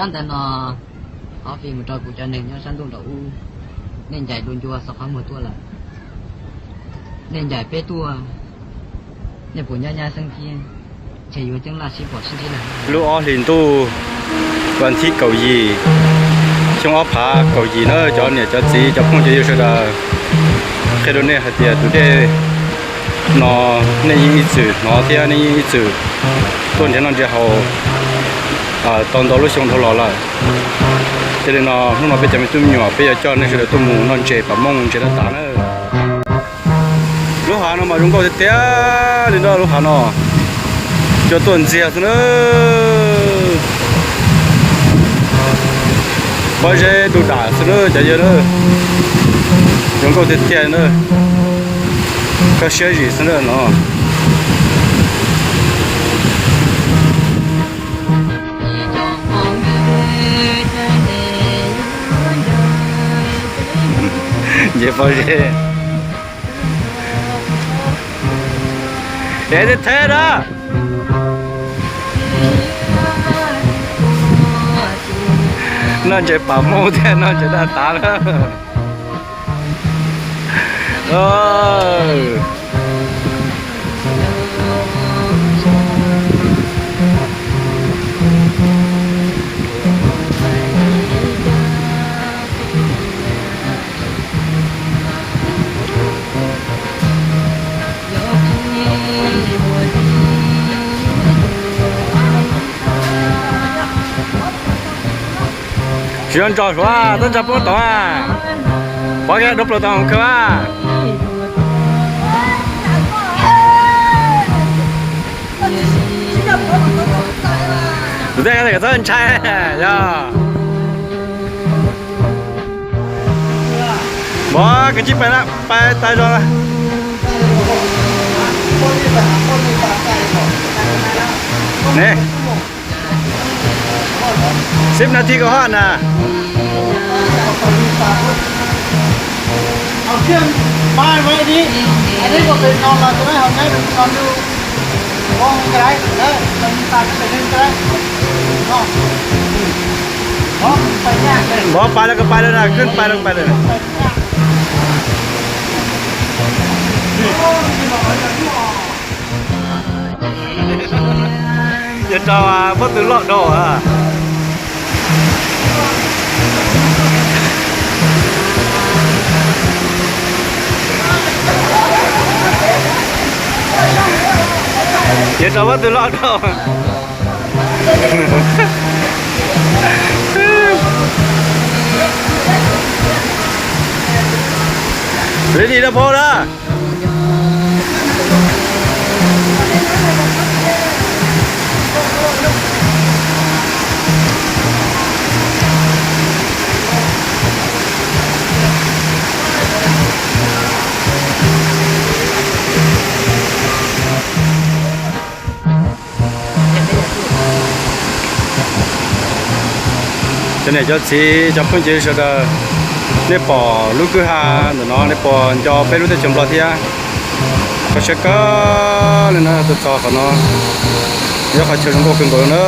Sab ntawd no, ob fij mus rau kuv cov neeg nyob sab ntuj nraum ub, nej ncaim dua ncua xov qhov muag tuaj lawm. Nej ncaim peb tuaj, nej puas nyab nyab xeeb thiab, ntshe yuav ceeb laj sib pom sib ntsib lawm. Lub ob hlis ntuj, vas thib kaum yim, xyoo ob phav kaum yim na, cov niam cov txiv cov phooj cov ywg sawv daws, qhia rau nej hais tias tus dej no nej yeej ib txwm hnov thiab nej yeej ib txwm tuaj nrhiav noj nrhiav haus tau ntau lub xyoo dhau los lawm. Yog li no hnub no peb cov me tub me nyuam peb yuav coj nej sawv daws tuaj mus noj ntses pam mooj ntses dab tav na. Lub hav no mas zoo nkauj tiag tiag li na, lub hav no cua tuaj ntxiag xwb na. Pob zeb du dam xwb na cov yawg na, zoo nkauj tiag tiag na. Koj siab zim xwb na no. Nce pob zeb. Es thiab na. Noj ntses pam mooj thiab noj ntses dab tav na. Tsis tau ntso suav, tau ntso poob tod. Pov kiag dua plaws tod kawg a. Tus tej txhob ntshai yog. Mov kws tsis pais na, pais tas zog na. Ne, sib nas this kaum hab na. Mov pais lawm, kws pais lawm na, kws pais lawm, pais lawm. Ces rau pob tw loj dhau. Ces rau pob tw loj dhau. Ready na phauj na. Cov niam cov txiv cov phooj ywg sawv daws, nej pom lub kwj ha ntawm no nej puas nco peb lub teb chaws Nplog thiab? Kho siab kawg li na, tuaj txog qhov no, yog qhov chaw zoo nkauj kawg nkaus na.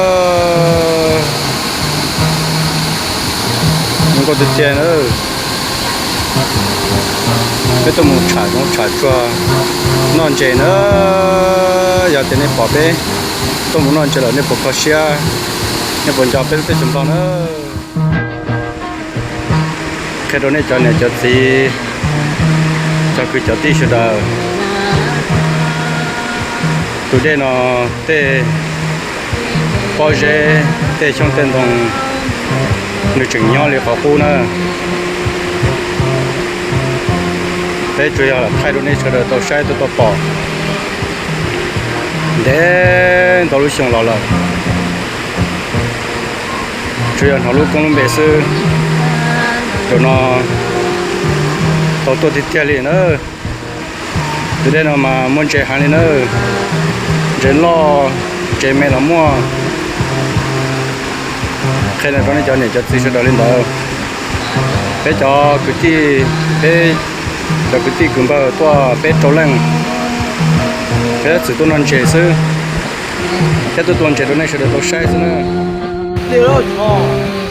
Zoo nkauj tiag tiag na. Peb tuaj mus tsham zoov tsham tsuag noj ntses na. Yog tias nej pom peb tuaj mus noj ntses lawm nej puas kho siab, nej puas nco peb lub teb chaws Nplog na? Qhia rau nej cov niam cov txiv, cov kwv cov tij sawv daws, tus dej no tej pob zeb tej xyoob tej ntoo nws tseem nyob li qhov qub na. Peb tsuas yog thaij rau nej sawv daws tau saib tau tau pom ntev ntau lub xyoo los lawm. Tsuas yog hnov lub koob lub npe xwb, zaum no tau tuaj tiag tiag li na. Tus dej no mas muaj ntses heev li na, ntses loj ntses me los muaj. Qhia rau nej cov niam cov txiv sawv daws li ntawd. Peb cov kwv tij, peb cov kwv tij kwv npawg tuaj peb rau leej, peb txwm tuaj noj ntses xwb, thiab tuaj tua ntses rau nej sawv daws tau saib xwb na. Tiag lauj, no.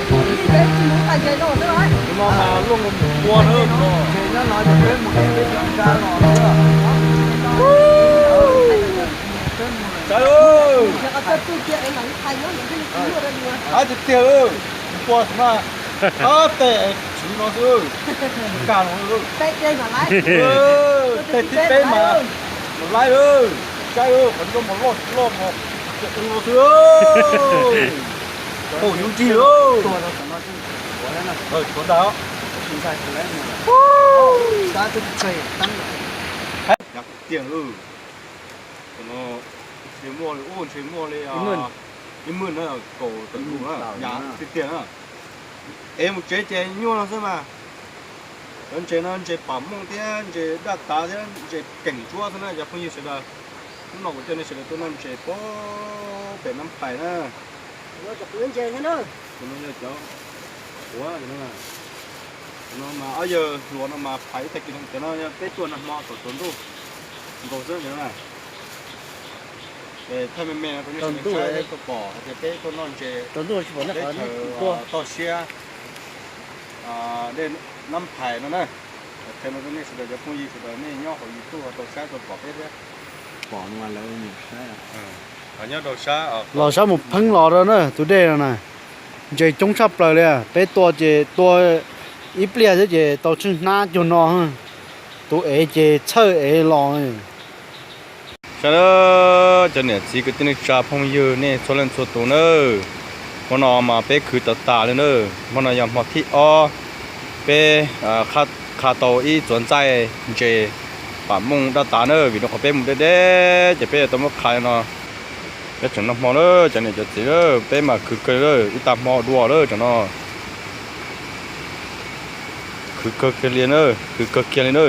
Tus no mas luaj nkaus mus pua na, tus no. Saib lauj. Ab, tiag tiag lauj, mus pua xwb na. Ab, tes tshwv no xwb. Kaj no lauj. Tes thib peb mas mus laib lauj. Saib lauj, qhov ncauj mas loj loj mas ua no xwb. Tau yub nrig lauj. Tshuav ntag. Tiag lauj. Tam no ntshe muaj li, ub, ntshe muaj li ib mwj na, kaum tawm nkaus na, hnyav tiag tiag na. Es mus tsev ces nyuaj no xwb mas. Cov ntses no ntses pam mooj thiab ntses daj tav thiab ntses keem ntsuab xwb na cov phooj ywg sawv daws. Hnub no kuv coj nej sawv daws tuaj noj ntses puag pem Nab Phais na. Tus no yog cov, tus no mas ob yawg hluas no mas phais ib tag kis no, cov no yog peb tuaj nag hmo thaum tsaus ntuj nkaus xwb cov no na. Thaij me me no rau nej sawv daws saib, peb tuaj pom hais tias peb tuaj noj ntses teb chaws toj siab dej Nab Phais no na. Qhia no rau nej sawv daws cov phooj ywg sawv daws nej nyob hauv YouTube tau saib tau pom peb thiab. Los saib mus pheeb los rau na tus dej no na. Ntses coob tshaj plaws li, peb tua ces tua ib pliag xwb ces tau tsheej hnab cuag no. Tus ev ces txhawj ev los. Saib cov niam txiv kwv tij neej tsa phooj ywg nej txhua leej txhua tus nawb. Hmo no mas peb khwv tas tas li nawb. Hmo no yog hmo thib ob peb qha tau ib txuas ntxaij ntses pam mooj daj tav nawb, vim rau qhov peb mus deb deb ces peb yuav tau muab qha li no. Peb tseem noj hmo lawm cov niam cov txiv, peb mas khwv kawg li lawm, ib tag hmo dua lawm tam no. Khwv kawg kiag li na, khwv kawg kiag li na.